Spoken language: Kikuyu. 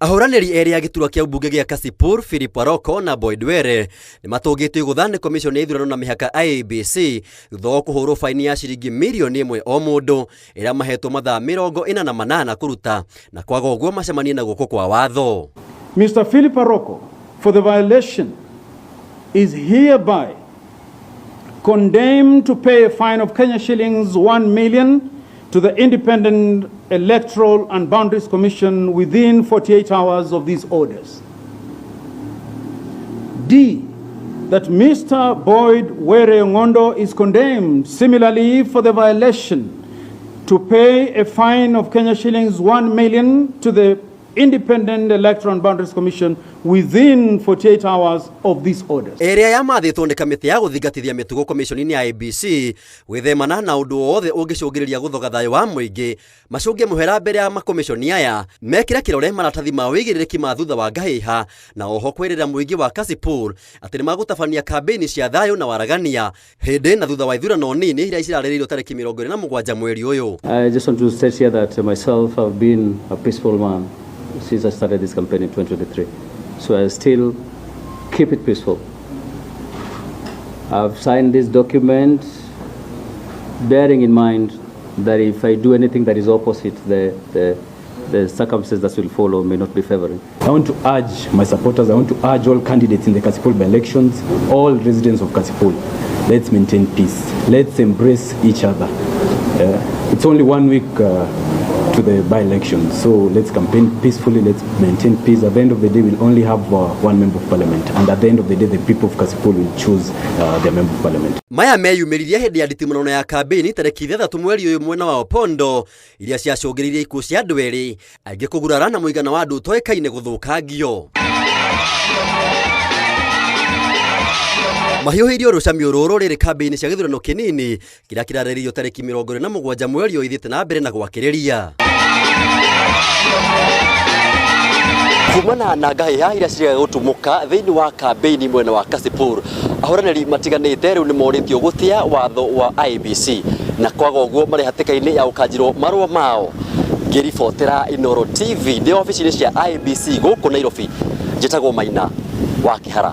Ahũranĩri erĩ a gĩturwa kĩa ũmbunge gĩa Kasipul, Philip Aroko na Boyd Were, nĩ matũngĩtio igũtha nĩ komiconi ya ithurano na mĩhaka IEBC thutha wa kũhũrwo baini ya ciringi mirioni ĩmwe o mũndũ ĩrĩa mahetwo mathaa 48 kũruta na kwaga ũguo macemanie na guoko kwa watho. Mr. Philip Aroko for the violation is hereby condemned to pay a fine of Kenya shillings 1 million to the Independent Electoral and Boundaries Commission within 48 hours of these orders. D, that Mr. Boyd Were Ngondo is condemned similarly for the violation to pay a fine of Kenya shillings 1 million to the Independent Electoral and Boundaries Commission within 48 hours of these orders. Ĩrĩa yamathĩtwo nĩ kamĩtĩ ya gũthingatithia mĩtugo komiconi-inĩ ya IEBC gwĩthemana na ũndũ o wothe ũngĩcũngĩrĩria gũthoga thayũ wa mũingĩ macũnge mũhera mbere ya makomiconi aya mekĩre kĩrore maratathi ma ũigĩrĩrĩki ma thutha wa ngahĩha na oho kwĩrĩra mũingĩ wa Kasipul atĩ nĩ magũtabania kambĩini cia thayũ na waragania hĩndĩ na thutha wa ithurano nini iria cirarĩrĩirio tarĩki 27 mweri ũyũ. I just want to state here that myself have been a peaceful man since I started this campaign in 2023. So I still keep it peaceful. I've signed this document bearing in mind that if I do anything that is opposite, the circumstances that will follow may not be favoring. I want to urge my supporters, I want to urge all candidates in the Kasipul by-elections, all residents of Kasipul, let's maintain peace. Let's embrace each other. It's only 1 week to the by-election, so let's campaign peacefully, let's maintain peace. At the end of the day, we'll only have one member of parliament, and at the end of the day, the people of Kasipul will choose their member of parliament. Maya meyumĩririe hĩndĩ ya nditimũrano ya kambĩini tarĩki 6 mweri ũyũ mwena wa Opondo iria ciacũngĩrĩirie ikuũ cia andũ erĩ aingĩ kũgurara na mũigana wa andũ ũtoĩkaine gũthũkangio. Mahiũhĩirio rũcamio rũrũ rĩrĩ kambĩini cia gĩthurano kĩnini kĩrĩa kĩrarĩrĩirio tarĩki 27 mweri ũyũ ithiĩte na mbere na gwakĩrĩria. Kumana na ngahĩha iria ciregaga gũtumũka thĩinĩ wa kambĩini mwena wa Kasipul, ahũranĩri matiganĩte rĩu nĩ morĩtio gũtĩa watho wa IEBC na kwaga ũguo marĩ hatĩka-inĩ ya gũkanjirwo marũa mao. Ngĩribotera Inooro TV ndĩ obici-inĩ cia IEBC gũkũ Nairobi, njĩtagwo Maina wa Kĩhara.